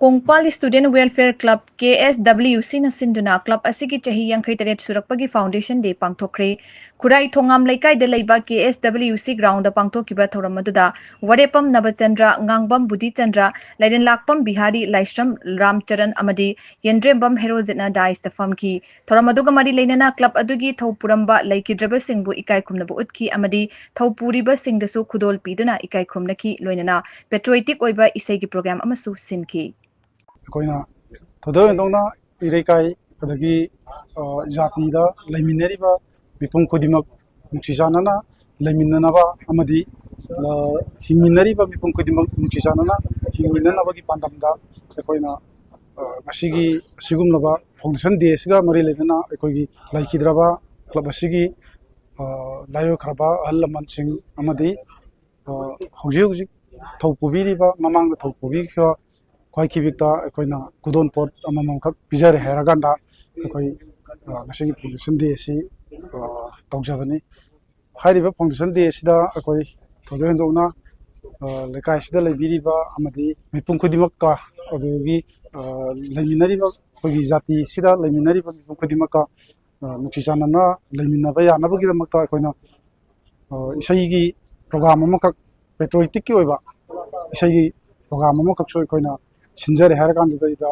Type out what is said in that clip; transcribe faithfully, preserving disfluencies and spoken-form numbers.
Kongpal Student Welfare Club, K S W C ꯅ ꯁꯤꯟꯗꯨꯅ club ꯑꯁꯤꯒꯤ ꯆꯍꯤ ꯌꯥꯡꯈꯩ ꯇꯔꯦꯠ ꯁꯨꯔꯛꯄꯒꯤ foundation day ꯄꯥꯡꯊꯣꯛꯈ꯭ꯔꯦ꯫ ꯈꯨꯔꯥꯏ ꯊꯣꯉꯥꯝ ꯂꯩꯀꯥꯏꯗ ꯂꯩꯕ K S W C ground ꯗ ꯄꯥꯡꯊꯣꯛꯈꯤꯕ ꯊꯧꯔꯝ ꯑꯗꯨꯗ ꯋꯥꯔꯦꯄꯝ ꯅꯕꯆꯟꯗ꯭ꯔ, ꯉꯥꯡꯕꯝ ꯕꯨꯙꯤꯆꯟꯗ꯭ꯔ, ꯂꯥꯏꯔꯦꯟꯂꯥꯛꯄꯝ ꯕꯤꯍꯥꯔꯤ, ꯂꯥꯏꯁ꯭ꯔꯝ ꯔꯥꯝꯆꯔꯟ ꯑꯃꯗꯤ ꯌꯦꯟꯗ꯭ꯔꯦꯝꯕꯝ ꯍꯦꯔꯣꯖꯤꯠꯅ dais ꯇ ꯐꯝꯈꯤ꯫ ꯊꯧꯔꯝ ꯑꯗꯨꯒ ꯃꯔꯤ ꯂꯩꯅꯅ club ꯑꯗꯨꯒꯤ ꯊꯧ ꯄꯨꯔꯝꯕ ꯂꯩꯈꯤꯗ꯭ꯔꯕꯁꯤꯡꯕꯨ ꯏꯀꯥꯏ ꯈꯨꯝꯅꯕ ꯎꯠꯈꯤ ꯑꯃꯗꯤ ꯊꯧ ꯄꯨꯔꯤꯕꯁꯤꯡꯗꯁꯨ ꯈꯨꯗꯣꯜ ꯄꯤꯗꯨꯅ ꯏꯀꯥꯏ ꯈꯨꯝꯅꯈꯤ, ꯂꯣꯏꯅꯅ patriotic ꯑꯣꯏꯕ ꯏꯁꯩꯒꯤ program ꯑꯃꯁꯨ ꯁꯤꯟꯈꯤ꯫ ꯑꯩꯈꯣꯏꯅ ꯊꯣꯏꯗꯣꯛ ꯍꯦꯟꯗꯣꯛꯅ ꯏꯔꯩꯀꯥꯏ ꯑꯗꯒꯤ, ꯑ, ꯖꯥꯇꯤꯗ ꯂꯩꯃꯤꯟꯅꯔꯤꯕ ꯃꯤꯄꯨꯝ ꯈꯨꯗꯤꯡꯃꯛ ꯅꯨꯡꯁꯤ ꯆꯥꯟꯅꯅ ꯂꯩꯃꯤꯟꯅꯅꯕ ꯑꯃꯗꯤ, ꯑ, ꯍꯤꯡꯃꯤꯟꯅꯔꯤꯕ ꯃꯤꯄꯨꯝ ꯈꯨꯗꯤꯡꯃꯛ ꯅꯨꯡꯁꯤ ꯆꯥꯟꯅꯅ ꯍꯤꯡꯃꯤꯟꯅꯅꯕꯒꯤ ꯄꯥꯟꯗꯝꯗ ꯑꯩꯈꯣꯏꯅ, ꯑ, ꯉꯁꯤꯒꯤ ꯑꯁꯤꯒꯨꯝꯂꯕ foundation day ꯑꯁꯤꯒ ꯃꯔꯤ ꯂꯩꯅꯅ ꯑꯩꯈꯣꯏꯒꯤ ꯂꯩꯈꯤꯗ꯭ꯔꯕ club ꯑꯁꯤꯒꯤ, ꯑ, ꯂꯥꯏꯑꯣꯏꯈ꯭ꯔꯕ ꯑꯍꯜ ꯂꯃꯟꯁꯤꯡ ꯑꯃꯗꯤ, ꯑ, ꯍꯧꯖꯤꯛ ꯍꯧꯖꯤꯛ ꯊꯧ ꯄꯨꯕꯤꯔꯤꯕ, ꯃꯃꯥꯡꯗ ꯊꯧ ꯄꯨꯕꯤꯈꯤꯕ ꯈ꯭ꯋꯥꯏ ꯈꯤꯕꯤꯛꯇ ꯑꯩꯈꯣꯏꯅ ꯈꯨꯗꯣꯜ ꯄꯣꯠ ꯑꯃꯃꯝꯈꯛ ꯄꯤꯖꯔꯦ ꯍꯥꯏꯔꯀꯥꯟꯗ ꯑꯩꯈꯣꯏ, ꯑ, ꯉꯁꯤꯒꯤ foundation day ꯑꯁꯤ, ꯑ, ꯇꯧꯖꯕꯅꯤ꯫ ꯍꯥꯏꯔꯤꯕ foundation day ꯑꯁꯤꯗ ꯑꯩꯈꯣꯏ ꯊꯣꯏꯗꯣꯛ ꯍꯦꯟꯗꯣꯛꯅ, ꯑ, ꯂꯩꯀꯥꯏꯁꯤꯗ ꯂꯩꯕꯤꯔꯤꯕ ꯑꯃꯗꯤ ꯃꯤꯄꯨꯝ ꯈꯨꯗꯤꯡꯃꯛꯀ, ꯑꯗꯨꯗꯒꯤ, ꯑ, ꯂꯩꯃꯤꯟꯅꯔꯤꯕ ꯑꯩꯈꯣꯏꯒꯤ ꯖꯥꯇꯤꯁꯤꯗ ꯂꯩꯃꯤꯟꯅꯔꯤꯕ ꯃꯤꯄꯨꯝ ꯈꯨꯗꯤꯡꯃꯛꯀ, ꯑ, ꯅꯨꯡꯁꯤ ꯆꯥꯟꯅꯅ ꯂꯩꯃꯤꯟꯅꯕ ꯌꯥꯅꯕꯒꯤꯗꯃꯛꯇ ꯑꯩꯈꯣꯏꯅ, ꯑ, ꯏꯁꯩꯒꯤ program ꯑꯃꯈꯛ, patriotic ꯀꯤ ꯑꯣꯏꯕ ꯏꯁꯩꯒꯤ program ꯑꯃꯈꯛꯁꯨ ꯑꯩꯈꯣꯏꯅ ꯁꯤꯟꯖꯔꯦ ꯍꯥꯏꯔ ꯀꯥꯟꯗꯨꯗꯩꯗ